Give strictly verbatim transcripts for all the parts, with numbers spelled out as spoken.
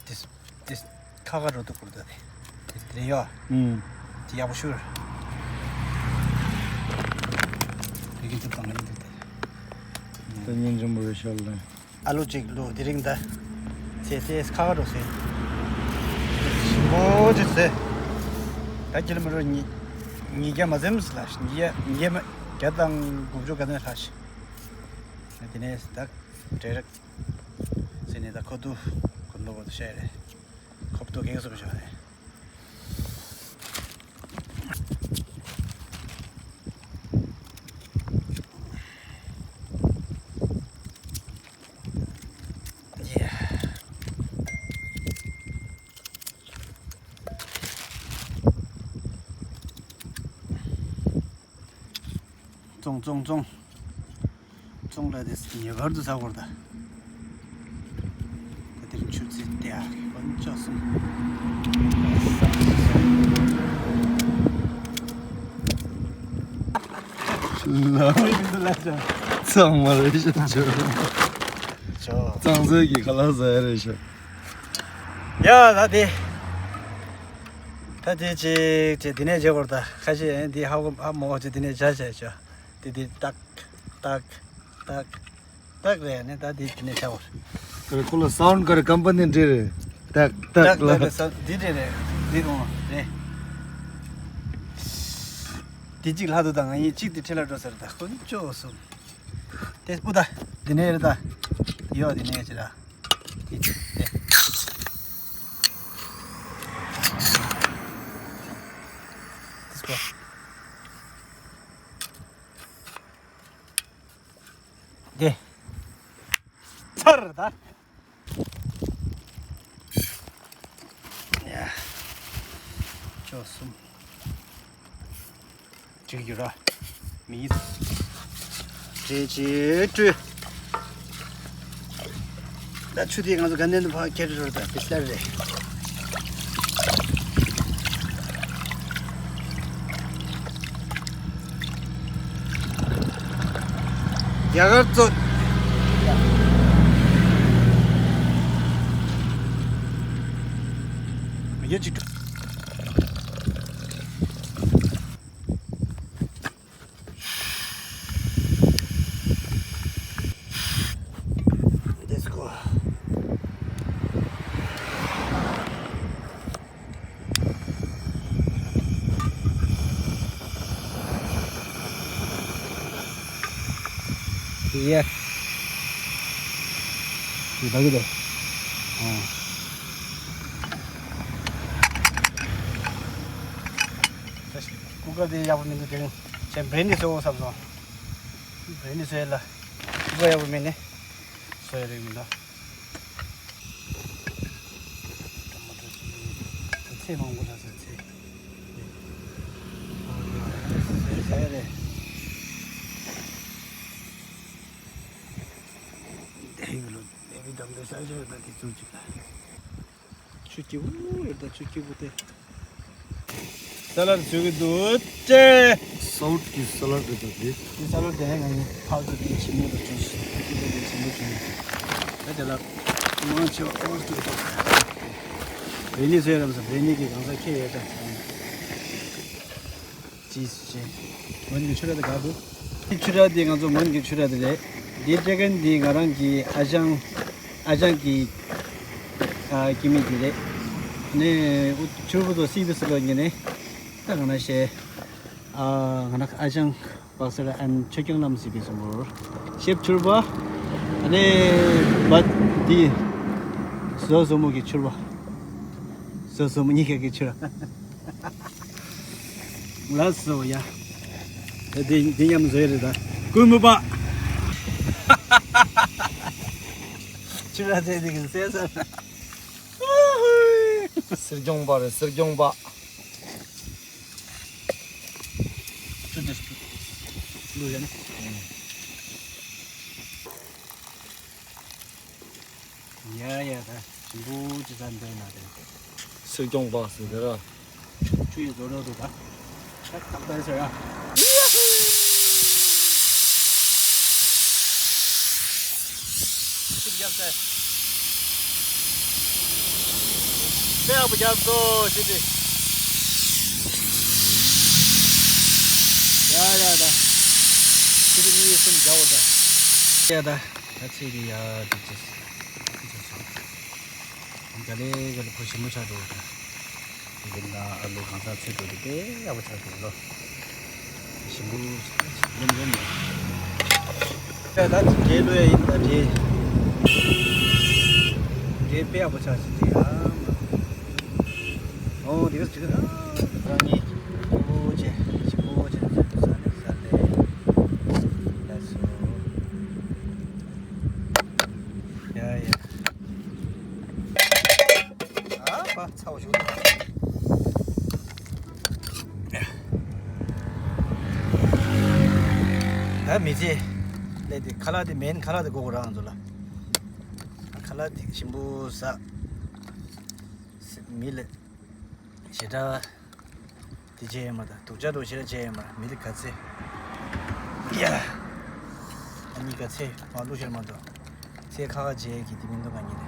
ཏིས་ཏིས་ཁ་ཁ་རོ་ཏོ་ཀུར་ཏོ་ཏེ་ཏེ་ཏེ་ཡོ། ཨུམ། ཏེ་ཡག་པོ་ཤུར། ཡི་གེ་ཏུ་གང་ཡིན་ཏུ་ཏེ། ད་ཉིན་རིང་པོ་རེ་ཤར་ལ། ཨ་ལུ་གཅིག་ལུ་དེ་རིང་ད། ཚེ་ཚེ་ཁ་ཁ་རོ་སེ། ཞིམ་པོ་ཅིག་སེ། ད་ཀི་ལོ་མི་ཊར་ཉིས་ཉིས་བརྒྱ་མ་ཟིན་ལ་ཉིས་བརྒྱ་ཉིས་བརྒྱ་མ་བརྒྱ་དང་དགུ་བཅུ་ག་ནས་ལྷག་ཤི། དེ་ནས་ད་འབྲས་རིགས། ཟེར་ནས་ད་ཁོ་ཏུ་ཁོ་ནོ་བོ་ཏུ་ཤེས་རེད། ཁོབ་ཏུ་གེགས་སུ་བྱུང་རེད། ཡེ། བཙོང་བཙོང་བཙོང་། བཙོང་ལ་དེ་ཉེ་བར་དུ་ཟ་དགོས་རེད་ད། ད་དེ་རིང་ཆུ་ཚོད་དེ་ཨ་གི་དཀོན་མཆོག་གསུམ། ལ་གཙང་མ་རེད་ཤག་ཅོ། ཅོ། གཙང་སེལ་གྱི་ཁ་ལག་ཟ་ཡ་རེད་ཤག་ཡ་ད་དེ། ད་དེ་ཅིག་ཅིག་དེ་ནས་བྱེད་དགོས་རེད་ད། ཁ་ཤས་ཡང་དེ་ཧ་གོ་ཧ་མ་གོ་ཅིག་དེ་ནས་བྱ་བྱ་བྱ། དེ་དེ་ཏག་ཏག་ཏག་ཏག་རེད། ནས་ད་དེ་དེ་ནས་བྱ་དགོས་རེད། ཁོ་ལ་སའུན་ཌི་ག་རེ་ཀམ་པ་ནི་འདྲི་རེད། ཏག་ཏག་ཏག་ལ། ཏག་ཏག་ས་འདི་རེད་རེད། འདི་རུང་རེད། དེ་གཅིག་ལྷག་ཏུ་དང་ང་ཡིན་གཅིག་དེ་ཁྲེལ་ལ་འགྲོ་ཟེར་ད་དཀོན་མཆོག་གསུམ། དེ་ཨུ་ད། དེ་ནས་རེད་ད། ཡོ་དེ་ནས་ཅི་ར། དེ་དེ། དེ་སྐོར། དེ། ཚར་ད། ཡ། ཅོ་གསུམ། གཅིག་གྱུར་ར། མི། རེ་ཅེ་སྤྲོས། ད་ཆུ་དེ་ང་ཚོ་དགའ་ལྡན་དུ་ཕར་ཁྱེར་འགྲོ་ད་དེ་ལྟར་རེད། རྒྱ་གར་གཙོ། མི་རྒྱ་ཅིག་འགྲོ། Let's go. Yeah. 이 가게 돼. 어. कुकर दे या वो मैंने तेरे चैन ब्रेन नहीं सो सब सो। ब्रेन नहीं सो ला। वो या वो मैंने सो रे मिला। ཚེ་མང་པོ་ལ་ཚེ་ཚེ། ཚེ་ཚེ་རེད། དེ་ཡོད་ལོ། དེ་བི་དམ་དེ་ས་ཆ་ཡོད་ན་དེ་ཚོ་ཅིག་ལ། ཆུ་སྐྱིད་པོ་ཡོད་ད་ཆུ་སྐྱིད་པོ་དེ། ས་ལར་བཟོས་ཀྱི་འདུག་ཅེ། སའུ་ཐི་གི་ས་ལར་རེད་ད་དེ། དེ་ས་ལར་དེ་ང་ཡིན་ཕག་ཏུ་དེ་ཆེན་མོ་དང་ཆུང་ཆུང་དེ་ཆེན་པོ་བྱུང་། ད་དེ་ལ་མང་ཆེ་བ་ཨོ་ཏུ་དང་། བེ་ནི་ཟེར་རམ་ས་བེ་ནི་གི་གང་ས་ཁྱེད་ཡོད་ད། ཅིས་ཅེ། ངོན་གྱི་ཆུ་ར་དེ་ག་འདུག་ཆུ་ར་དེ་ང་ཚོ་ངོན་གྱི་ཆུ་ར་དེ་རེད། དེ་སྤྲད་མཁན་དེ་ང་རང་གི་ཨ་ཞང་། ཨ་ཞང་གི་ཨ་སྐྱེ་དམན་དེ་རེད། ནས་ཕྱུར་བུ་ཚོ་སི་བི་སི་ལོ་ཉེ་ནས་ད་ང་ན་ཤེས། ཨ་ང་ན་ཨ་ཞང་བག་སེར་ཨན་ཆོས་སྐྱོང་རྣམ་སྲིད་པའི་གསུང་པོར། ཤེབ་ཕྱུར་བུ། ཨ་ནི་བ་དེ་བཟོ་བཟོ་མོ་གི་ཕྱུར་བུ། བཟོ་བཟོ་མོ་གཉིས་ཀ་གི་ཕྱུར་བུ། ལགས་སོ་ཡ། དེ་འདི་མཉམ་བཟོས་རེད་ད། ཀུན་མི་པ། ཕྱུར་བུ་དེ་དེ་གི་ཟས་ཟ། སྲིད་སྐྱོང་པ་རེད་སྲིད་སྐྱོང་པ། ཆུ་དེ་བླུགས་ཡ་ནི། ཡ་ཡ་ད་ཞིམ་པོ་ཅི་ཙམ་འདོད་ན་དེ། སྲིད་སྐྱོང་པ་ཟེར་དེ་ར། ཆུ་ཆུ་ཡི་བཟོ་འདྲ་འདུག་ད། ད་ཏག་ཏག་ཟེར་ཡ། ཆུ་རྒྱབ་ཟེར། དཔེ་ཡག་པོ་རྒྱབ་སོང་ཞེས་ཏེ། ཡ་ཡ་ད། ཆུ་ཚོད་གཉིས་གསུམ་རྒྱག་འོ་ད། ཡ་ད། ད་ཚེ་གི་ཡ་ད་ཅི་ཅི་ཅི་སོང་། ག་ལེ་ག་ལེ་ཕོ་ཞིམ་མོ་ཆགས་འགྲོ་ད། དེ་གི་ན་ཨ་ལུ་གང་ཟག་ཚོད་འགྲོ་དེ་དཔེ་ཡག་པོ་ཆགས་འགྲོ་ལོ། ཞིམ་པོ་ཡིན་ཡིན་ནས། ད་ད་འབྲས་ལོས་ཡིན་ད་འབྲས། འབྲས་དཔེ་ཡག་པོ་ཆགས་ཤིག་འབྲས་ཨ་མ། ཨོ་དེ་ག་ཅིག་ཨ། རང་ཉིད་ཞིམ་པོ་བྱས་ཞིམ་པོ་བྱས་ས་ནས་ས་ལས་ལ་སོ། ཡ་ཡ། ཨ་ཕ་ཚ་བོ་ཞུ། ད་མི་ཚེ་ལས་དེ་ཁ་ལག་དེ་མེན་ཁ་ལག་དེ་དགོས་དགོས་རང་ཚོ་ལ། ཁ་ལག་དེ་ཞིམ་པོ་ཟ། མི་ལ་ཞེ་དྲག་དེ་བྱས་ཡོད་མ་ད་སྡུག་ཅག་འགྲོ་ཞེ་དྲག་བྱས་ཡོད་མ་མི་ལ་ག་ཚད། ཡ། ཨ་ནི་ག་ཚད་མ་གཏོགས་ཤེར་མ་གཏོགས། ཚེ་ཁ་ཁ་བྱས་ཀྱི་དེ་མི་འདུག་ག་ཉིད་ལས།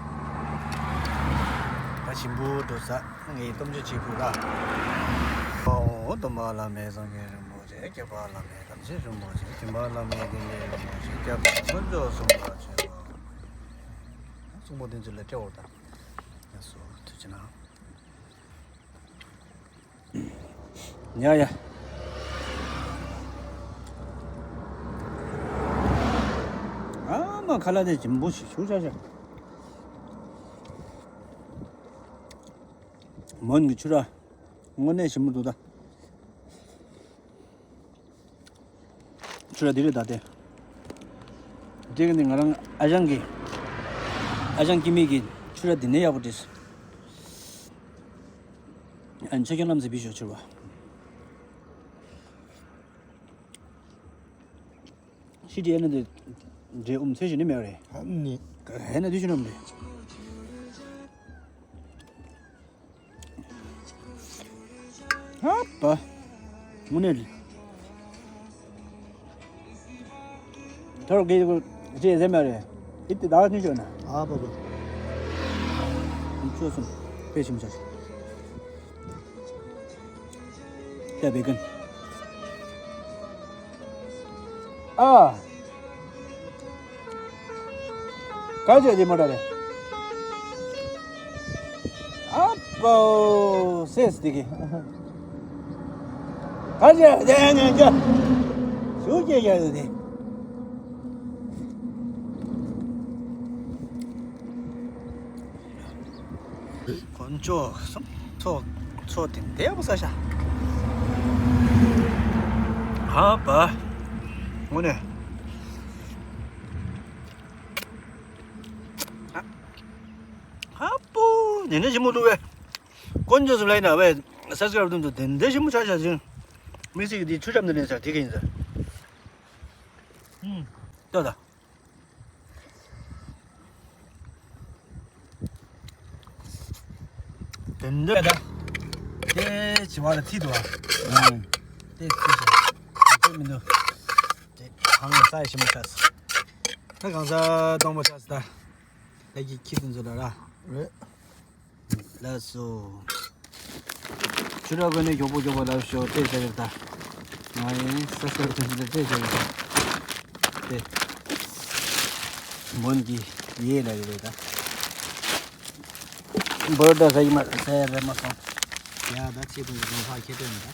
ད་ཞིམ་པོ་འགྲོ་ས་ངའི་སྟོབས་འབྱོར་བྱེད་ཕུག་ར། ཨོ་སྟོན་པ་བླ་མེད་སངས་རྒྱས་རིན་པོ་ཆེ་སྐྱོབ་པ་བླ་མེད་དམ་ཆོས་རིན་པོ་ཆེ་སྦྱིན་པ་བླ་མེད་དགེ་འདུན་རིན་པོ་ཆེ་སྐྱབས་དཀོན་མཆོག་གསུམ་ལ་མཆོད་པ། གསུང་པོ་དེ་ཚོ་ལ་སྤྲད་འོ་ད། ཡ་སོ་ཐུགས་རྗེ་གནང་། ཡ་ཡ། ཨ་མ་ཁ་ལག་དེ་ཞིམ་པོ་ཞིག་ཞུ་ཤ་ཤ། མོན་གྱི་ཆུ་ར། དངོས་གནས་ཞིམ་པོ་འདུག་ད། ཆུ་ར་འདི་རེད་ད་དེ། དེ་ག་ནི་ང་རང་ཨ་ཞང་གི། ཨ་ཞང་སྐྱེ་མི་གི་ཆུ་ར་འདི་ནས་ཡག་པོ་འདྲེས། ཨན་ཆ་ཁྱོད་ལམ་ཟེར་བི་ཞོ་ཆུ་ར། ཤི་དེ་ནི་དེ། འདྲེ་ཨུམ་ཚེ་ཞི་ནི་མེད་རེད། ཨ་ནི། ཧེ་ན་དུས་ཤི་ནམ་རེད། ཧ་པ། དངོས་གནས་རེད། ཐོར་གི་ཅེས་ཟེར་མ་རེད། ཨི་ཏི་ད་ནི་ཤོད་ན། ཨ་པ་པ། ཁྱོད་སོང་། དཔེ་ཞིམ་ཆ། ད་བེ་གན། ཨ། ག་ཅེ་དེ་མོ་ད་རེད། ཨ་པོ་སེས་དེ་གི། ག་ཅེ་དེ་ནས་ཅ། ཞུ་ཅེ་ཡ་དེ། དཀོན་མཆོག་གསུམ། ཚོགས་ཚོགས་དེ་འདས་པོ་ས་ཤ། ཧ་པ། དངོས་གནས། ཧ་པོ། དེ་འདྲ་ཞིམ་པོ་འདུག་བས། དཀོན་མཆོག་གསུམ་ལ་ཡིན་ན་བས། ས་སྐྱ་རབ་དུང་དུ་དེ་འདྲ་ཞིམ་པོ་ཆགས་ཤག་ཅིང་། མི་ཚེ་གི་དེའི་ཆུ་ཆབ་འདི་ནས་ས་དེ་ག་ཡིན་ས། ཨུམ། ལྟོས་དང་། དེ་འདྲ་ད། དེ་བྱི་བ་ལ་ཐིག་འདུག་ཨ། ཨང་། དེ་ཐིག་ཤག་དེ་མི་འདུག་དེ་གང་ས་ཡི་ཞིམ་པོ་ཤག་ད་གང་ས་སྟོང་པ་ཤག་ད། ལ་གི་ཁྱི་དེ་ཚོ་ལ་ར། རེད། ལགས་སོ། ཆུ་ར་གོན་ནས་མགྱོགས་པོ་མགྱོགས་པོ་ལབ་ཤོག་དེ་ཟེར་ད། ང་ཡིན་ས་སྐྱ་རབ་དུང་དུ་དེ་ཟེར་ད། དེ། མོན་གྱི་ཡེ་ལ་ཡོད་རེད་ད། འབོར་ད་ཟ་གི་མ་ཟ་ཡ་རེད་མ་སོང་། ཡ་ད་ཚེ་དུང་གི་རོང་ཕག་ཁྱེད་སྟོན་ད།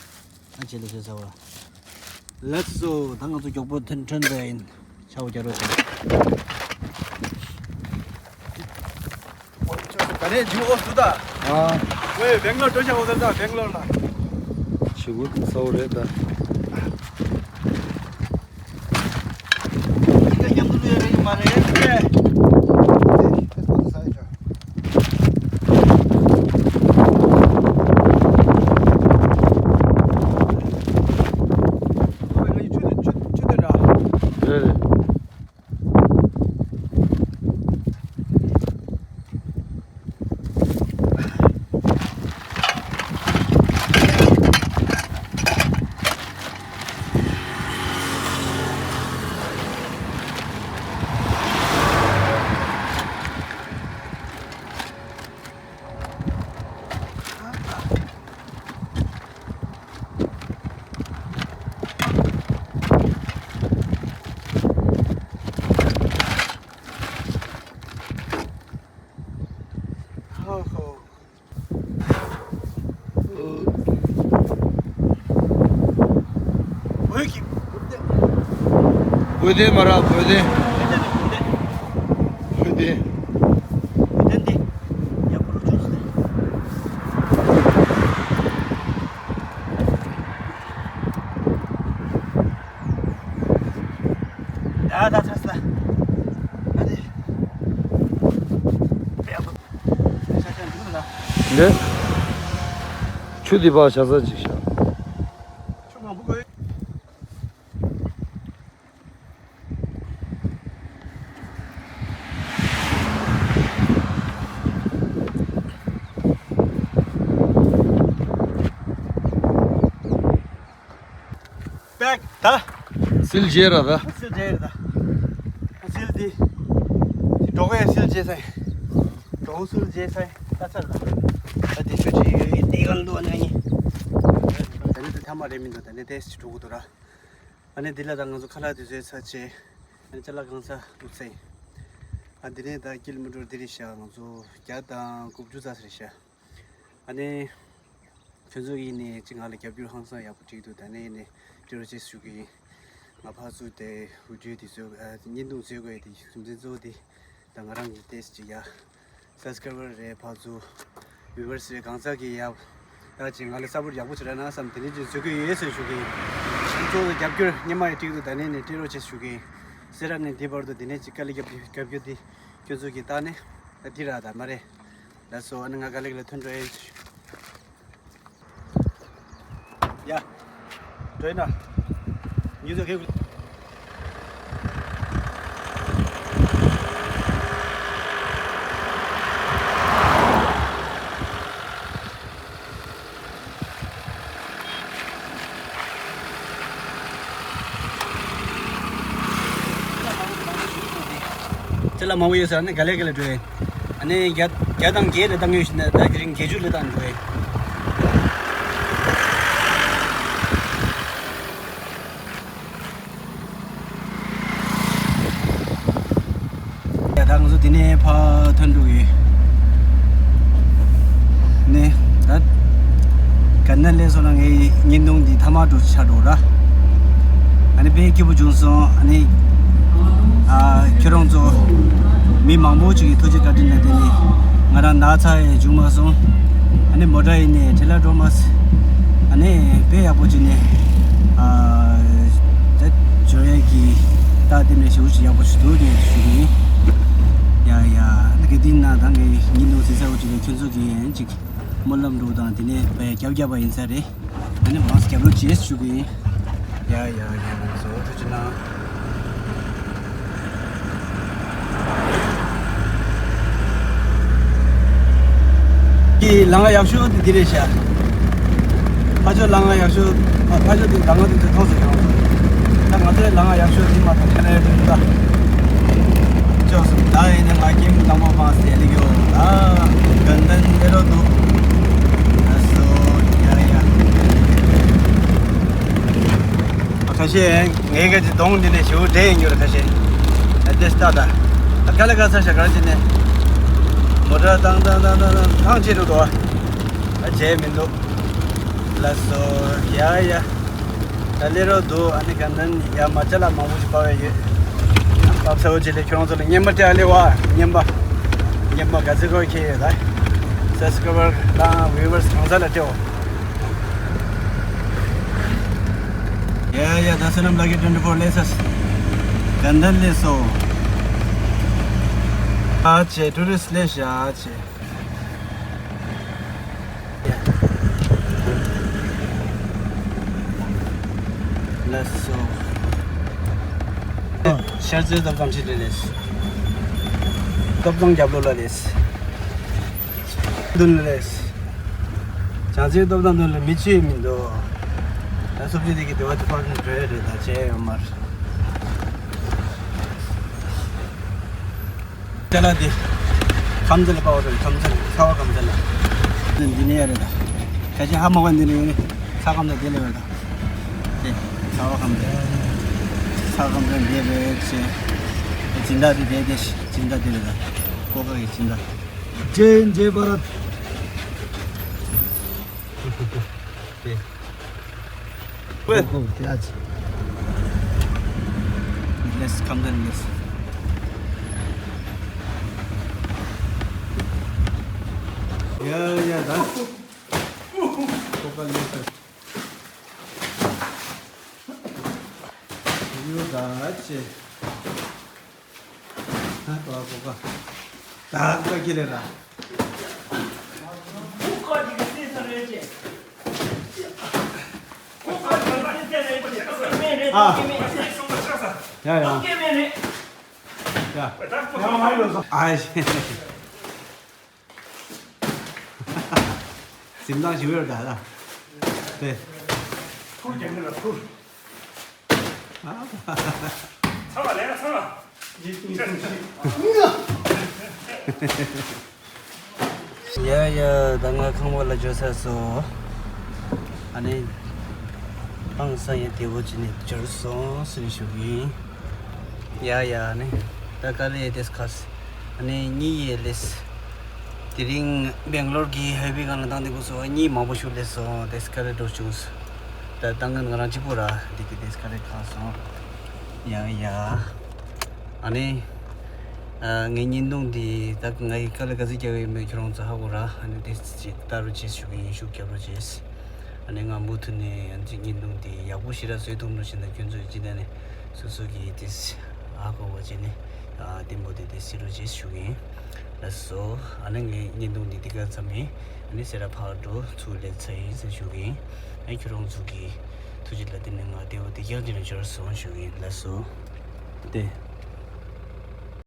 ཨ་ཅེ་ལེ་ཤེས་ཟ་བ། ལེགས་སོ། ད་ང་ཚོ་མགྱོགས་པོ་ཐོན་ཐོན་ཟ་ཡིན། ཆ་བོ་རྒྱ་རོ་ཆ། ག་ནས་འཇུ་འོ་སུ་ད། ཨ། ཝེ་སྦེང་ལོར་འགྲོ་ཤག་འོ་ད་ད་སྦེང་ལོར་ལ། ཞི་བུ་དང་ས་འོ་རེད་ད། འདི་མཉམ་དུ་ལུས་རེད་མ་རེད། རེད་རེད། བོད་དོན་མ་ར་བོད་དོན། བོད་དོན། བོད་དོན་འདི་ཡག་པོ་རུ་བྱུང་སོང་། ད་ད་ཚར་སོང་། ད་དེ་ཡག་པོ། ཤ་ཤ་འདུག་ན། འདི་ཆུ་འདི་ཕར་བཞག་ས་ཅིག་བཞག་ཆུ་མང་པོ་དགོས། པེག་ད། སིལ་རྗེ་ར་ད། སིལ་རྗེ་ར་ད། སིལ་འདི། འདི་འགྲོ་གི་སིལ་རྗེ་སའི། འགྲོ་སིལ་རྗེ་སའི་ད་ཚར་ལ། ད་དེ་ཆུ་ཅི་ཡོད་ཡིན་དེ་གང་ལོ་ན་ཡིན། ད་ནི་དེ་ཐ་མ་རེད་མི་འདུག་ད་ནི་དེ་སི་འགྲོ་གི་འདུག་ར། ཨ་ནི་འདི་ལ་ད་ང་ཚོ་ཁ་ལག་དེ་ཚོའི་ཚར་བྱས། ཨ་ནི་ཅ་ལག་གང་ས་བླུགས་ཚར་ཡིན། ཨ་འདི་ནས་ད་ཀི་ལོ་མི་ཊར་འདི་རེད་ཤག་ང་ཚོ་བརྒྱ་དང་དགུ་བཅུ་ཙམ་རེད་ཤག་ཨ་ནི། ཁྱོད་ཚོ་ཡིན་ནས་ཅིག་ང་ལ་རྒྱབ་སྐྱོར་ཧང་སང་ཡག་པོ་བྱེད་ཀྱི་འདུག་ད་ནས་ཡིན་ནས་སྤྲོ་རོགས་བྱེད་ཞུ་གི་ཡིན། ང་ཕར་ཚུར་དེ་བི་ཌིའོ་དེ་ཚོ་ཨ་བརྙན་ཐུང་བཟོ་དགོས་དེ་རྒྱུ་མཚན་གཙོ་བོ་དེ་ད་ང་རང་གི་ཏོག་ཙམ་ཅིག་ཡ་སབ་སི་ཀ་རའི་བར་རེད་ཕར་ཚུར་བིའུ་ཝར་སི་རེད་གང་ཟག་གི་ཡ་ཡ་ཅིག་ང་ལ་སབ་པོར་ཊི་ཡག་པོ་བྱེད་ར་ན་བསམ་དེ་འདྲ་ཅིག་བཟོ་གི་ཡོད་ཟེར་ཞུ་གི་ཡིན། ཁྱེད་ཚོ་ལ་རྒྱབ་སྐྱོར་སྔོན་མ་ཡང་བྱེད་ཀྱི་འདུག་ད་ནས་ནས་སྤྲོ་རོགས་བྱེད་ཞུ་གི་ཡིན། སེ་ར་ནས་འདི་བར་དུ་དེ་ནས་ཅིག་དཀའ་ལས་རྒྱབ་རྒྱབ་སྐྱོར་དེ་ཁྱོད་ཚོ་གི་རྟགས་ནས་ད་འདི་ར་ད་མ་རེད། ལགས་སོ། ཨ་ནི་ང་ག་ལེགས་ལ་ཐོན་འགྲོ་ཡིན། ཡ། འགྲོ་ཡིན་ན། ཉིས་བརྒྱ་ཁེ། ཅ་ལག་མང་པོ་ཡོད་ས་ནི་ག་ལེ་ག་ལེ་འགྲོ་ཡིན། ཨ་ནི་བརྒྱ་བརྒྱ་དང་བརྒྱད་ལས་བཏང་ཡོད་ཞིག་ན་ད་དེ་རིང་བརྒྱད་ཅུ་ལས་བཏང་འགྲོ་ཡིན། ཡ་ད་ང་ཚོ་འདི་ནས་ཕར་ཐོན་འགྲོ་གི་ཡོད། ནས་ད་ག་ན་ལས་སོང་ན་ངའི་བརྙན་ཐུང་འདི་ཐ་མ་འགྲོ་ཆགས་འགྲོ་ར། ཨ་ནི་དཔེ་སྐྱིད་པོ་བྱུང་སོང་། ཨ་ནི་ཨ་ཁྱོད་རང་ཚོ་མི་མང་པོ་ཅིག་གིས་ཐུགས་རྗེ་བཀའ་དྲིན་ལ་བརྟེན་ནས་ང་རང་ན་ཚ་ཡང་བྱུང་མ་སོང་། ཨ་ནི་མོ་ཊ་ཡིན་ནས་བྲེལ་བ་འགྲོ་མ་སོང་། ཨ་ནི་དཔེ་ཡག་པོ་བྱས་ནས་ཨ་ད་འབྱོར་ཡས་ཀྱི་རྟགས་དེ་ནས་ཞེ་པོ་ཅིག་ཡག་པོ་ཞིག་འདུག་ནས་ཞུ་གི་ཡིན། ཡ་ཡ་ཨ་ནི་གལ་ཏེ་ན་ད་ངའི་བརྙན་ཐུང་གཟིགས་ཚར་བ་ཅིག་ལ་ཁྱོད་ཚོ་གིས་ཡང་ཅིག་སྨོན་ལམ་འགྲོ་དང་དེ་ནས་བས་རྒྱབ་རྒྱབ་པ་ཡིན་ས་རེད། ཨ་ནི་མང་ཙམ་རྒྱབ་རོགས་བྱེད་ཞུ་གི་ཡིན། ཡ་ཡ་ཡ་ང་ཚོ་ཐུགས་རྗེ་གནང་། ཀྱི་ལམ་ཁ་ཡག་ཤོས་དེ་འདི་རེད་ཤག་ཕ་ཆོས་ལམ་ཁ་ཡག་ཤོས། ཕ་ཕ་ཆོས་དེ་ལམ་ཁ་དེ་ཚོ་ཐོག་སུ་ཡོང་སོང་། ད་ང་ཚོའི་ལམ་ཁ་ཡག་ཤོས་དེ་མ་གཏོགས་ཁ་ལས་རེད་ད། ཅོག་སུ་ད་ཡིན་ན་ང་ཀེམ་དང་པོ་མ་ཟེར་ལི་ཡོད་ད། དགའ་ལྡན་ལས་རོགས་འདུག་ཨ་སོ་ཡ་ཡ། ཁ་ཤས་ངའི་ག་ཅི་གདོང་འདི་ནས་ཞེ་པོ་འདྲེ་ཡིན་རྒྱུ་རེད་ཁ་ཤས། ཨ་དེ་ལྟ་ད། ཨ་དཀའ་ལས་ཁག་ས་ཤ་གར་ཅི་ནས། མོ་ཊ་བཏང་བཏང་བཏང་བཏང་བཏང་ཐང་ཆད་འགྲོ་འདུག་ཨ་བྱས་མི་འདུག་ལགས་སོ། ཡ་ཡ། ད་ལས་རོགས་འདུག་ཨ་ནི་དགའ་ལྡན་ཡ་མ་ཅ་ལག་མང་པོ་ཞིག་སྤར་བས་ཡོད། ཨ་སྤར་ཚར་བ་ཅིག་ལས་ཁྱོད་རང་ཚོ་ལ་རྔན་པ་སྤྲད་ཨ་ལེ་བ་རྔན་པ། རྔན་པ་ག་ཚོད་དགོས་ཁྱེད་ཡོད་ད། སབ་སི་ཀ་རའི་བར་དང་བིའུ་ཝར་སི་གང་ས་ལ་སྤྲད་འོ། ཡ་ཡ་ད་བསོད་ནམས་ལགས་ཀྱི་ཊུ་ཝེན་ཊི་ཕོར་ལས་སར། དགའ་ལྡན་ལས་སོ། ཨ་ཅེ་ཊུ་རི་སི་ལས་ཤ་ཨ་ཅེ། ལས་སོ། ཤར་རྩེ་སྟོབས་ཚང་ཕྱི་ལས་ལས། སྟོབས་ཚང་རྒྱབ་ལོགས་ལ་ལས། མདུན་ལས། བྱང་རྩེ་སྟོབས་དང་མདུན་ལ་མི་ཆོས་མི་འདུག་ད་སུབ་ཅི་དེ་གི་དེ་བ་དེ་ཕར་ནས་བྲོས་རེད་ད་བྱས་ཡོད་མ་རེད། ཅ་ལག་དེ། ཁམས་ཚན་ལ་པའོ་རེད་ཁམས་ཚན་ཚ་བ་ཁམས་ཚན་ལ། འདི་ནས་ཡ་རེད་ད། ཁ་ཤས་ཧ་མ་གོ་འདི་ནས་ཡོད་ནི། ཚ་ཁམས་ཚན་དེ་ལས་ཡོད་ད། དེ། ཚ་བ་ཁམས་ཚན། ཚ་ཁམས་ཚན་འདི་རེད་ཅེ། སྦྱིན་བདག་དེ་དེ་དེ་སྦྱིན་བདག་དེ་རེད་ད། ཀོ་ཁ་གི་སྦྱིན་བདག་ཇེ་ཧིན་ཇེ་བྷ་རད། ཏེ། ཝེ། ཀོ་ཀོ་ཏེ་ཨ་ཅི། Yes, come then, yes. Yeah, yeah, that's. Coca later. You got it. ད་ག་ག་ག་ཁྱེར་རེད་ལ། ཨ། ཡ་ཡ། ཡ། ཨ། གཟིམ་ཐང་ཞིག་ཡོད་ད་ལ། དེ། ཐུར་རྒྱག་ནི་ལ་ཐུར། ཚ་བ་ལས་ཚ་བ། ཡ་ཡ། ད་ང་ཁང་པ་ལ་འབྱོར་ཚར་སོང་། ཨ་ནི། ཧང་སང་ཡང་བདེ་པོ་བྱས་ནས་འབྱོར་སོང་ཟེར་ནས་ཞུ་གི་ཡིན། ཡ་ཡ། ཨ་ནི། ད་ག་ལེ་དེས་ཁ་ཨ་ནི་གཉིད་ཡེ་ལེས། དེ་རིང་སྦེང་ལོར་གྱི་ཧའི་ཝེ་སྒང་ལ་བཏང་སྟེ་སྐུ་སོ་གཉིད་མང་པོ་ཞིག་ལེས་སོང་། དེས་ག་ལེ་འགྲོ་བྱུང་། ད་ད་ང་ང་རང་གཅིག་པུ་ར་འདི་གི་དེས་ག་ལེ་ཁ་སོང་། ཡ་ཡ། ཨ་ནི། ཨ། ངའི་བརྙན་ཐུང་འདི་ད་ངའི་དཀའ་ལས་ག་ཚོད་བརྒྱབ་ཡོད་མེད་ཁྱོད་རང་ཚོ་ཧ་གོ་ར། ཨ་ནི་དེ་ཅིག་ལྟ་རོགས་བྱེད་ཞུ་གི་ཡིན། ཤུགས་རྒྱབ་རོགས་བྱེད། ཨ་ནི་ང་མུ་མཐུད་ནས་ཨ་ནི་བརྙན་ཐུང་འདི་ཡག་པོ་ཞེ་དྲག་བཟོས་ཐུབ་འགྲོ་བྱས་ན་ཁྱོད་ཚོས་ཅི་ད་ནས་སོ་སོ་གི་དེ་ཧ་གོ་བ་བྱས་ནས་ཨ་བརྟན་པོ་དེ་དེ་གཟིགས་རོགས་བྱེད་ཞུ་གི་ཡིན། ལགས་སོ། ཨ་ནི་ངའི་བརྙན་ཐུང་འདི་འདི་ག་ཙམ་ཡིན། ཨ་ནི་སེ་ར་ཕར་འགྲོ་ཚུར་སླེབས་ཚར་ཡིན་ཟེར་ཞུ་གི་ཡིན། ཨ་ནི་ཁྱོད་རང་ཚོ་གི་ཐུགས་རྗེ་ལ་བརྟེན་ནས་ང་བདེ་པོ་བདེ་རྐྱང་ཅིག་ནས་འབྱོར་སོང་ཞུ་གི་ཡིན། ལགས་སོ། དེ།